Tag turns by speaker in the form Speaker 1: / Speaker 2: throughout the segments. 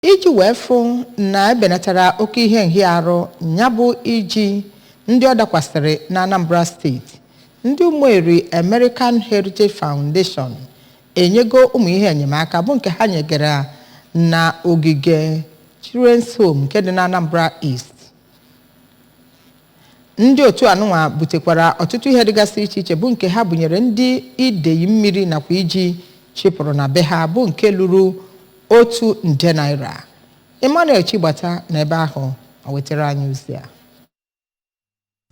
Speaker 1: Iji wee fụ na ebenatara oke ihe nhịarụ ya bụ iji ndị ọ dakwasịrị na Anambra Steeti, ndị Ụmụeri American Heritage Foundation enyego ụmụ ihe enyemaka bụ nke ha nyegara na ogige Children's Home nke dị na Anambra East. Ndị otu anụnwa butekwara ọtụtụ ihe dịgasị iche iche bụ nke ha bunyere ndị ideyi mmiri nakwa iji chịpụrụ na be ha, bụ nke lụrụ ₦1 nde. Emmanuel Chigbata n'ebe ahụ ma wetara anyị ozi a.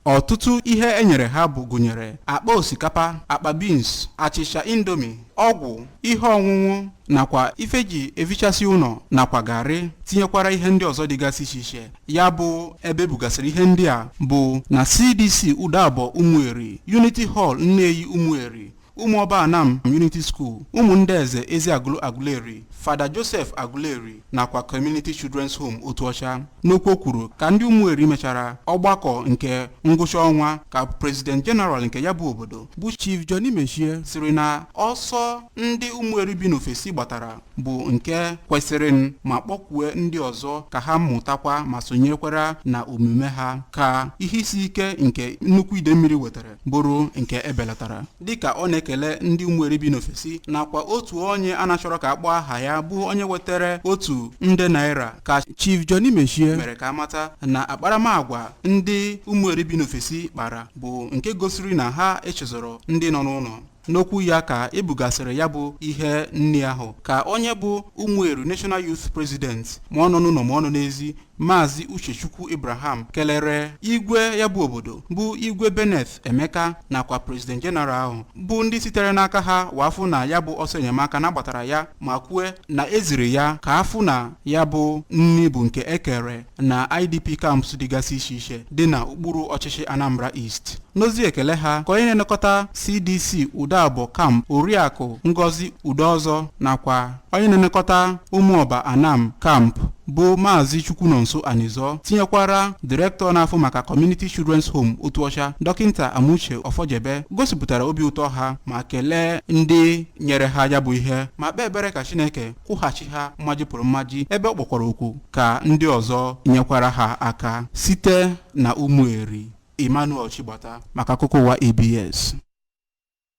Speaker 2: Ọtụtụ ihe e nyere ha bụ gụnyere akpa osikapa, akpa beans, achịcha Indomie, ọgwụ, ihe ọṅụṅụ nakwa ifeji efichasị ụlọ nakwa garị, tinyekwara ihe ndị ọzọ dịgasị iche iche. Ya bụ ebe bugasịrị ihe ndị a bụ na CDC Udabọ Ụmụeri, Unity Hall Nneyi Ụmụeri, Ụmụọba Anam Unity School, Ụmụndeze Eziagụlụ Aguleri, Fada Joseph Aguleri nakwa Community Children's Home Otuọcha. N'okwu o kwuru ka ndị Ụmụeri mechara ọgbakọ nke ngwụcha ọnwa, ka President General nke ya bụ obodo bụ Chief Johnny Mechie siri na ọsọ ndị Ụmụeri bi n'ofesi gbatara bụ nke kwesịrị, ma kpọkwue ndị ọzọ ka ha mụtakwa ma sonyekwara na omume ha, ka ihe isi ike nke nnukwu ide mmiri wetara bụrụ nke ebelatara. Dịka ọ na-ekele ndị Ụmụeri bi n'ofesi nakwa otu onye a na-achọrọ ka akpọọ aha ya bụ onye wetara ₦1 nde, ka Chief Johnny Mechie mere ka amata na akparamagwa ndị Ụmụeri bi n'ofesi kpara bụ nke gosiri na ha echezọrọ ndị nọ n'ụlọ. N'okwu ya ka ebugasịrị ya bụ ihe nni ahụ, ka onye bụ Ụmụeri National Youth President, ma ọ nọ n'ụlọ ma ọ nọ n'ezi, Maazị Uchechukwu Ibrahim, kelere igwe ya bụ obodo bụ Igwe Benneth Emeka nakwa President General ahụ, bụ ndị sitere n'aka ha wafụ na ya bụ ọsọ enyemaka na-agbatara ya, ma kwue na eziri ya ka afụ na ya bụ nni bụ nke ekere na IDP camps dịgasị iche iche dị na okpuru ọchịchị Anambra East. N'ozi ekele ha, ka onye na-elekọta CDC Udabọ Camp, Oriakụ Ngozi Udoọzọ, nakwa onye na-elekọta Ụmụọba Anam Camp bụ Maazị Chukwunonso Anizọ, tinyekwara direktọ na-afụ maka Community Children's Home Otuọcha, Dọkịnta Amuche Ọfọjebe, gosipụtara obi ụtọ ha ma kelee ndị nyere ha ya bụ ihe, ma kpee ekpere ka Chineke kwụghachi ha mmaji pụrụ mmaji, ebe ọ kpọkwara okwu ka ndị ọzọ nyekwara ha aka. Site na Ụmụeri, Emmanuel Chigbata maka akụkọ ụwa ABS.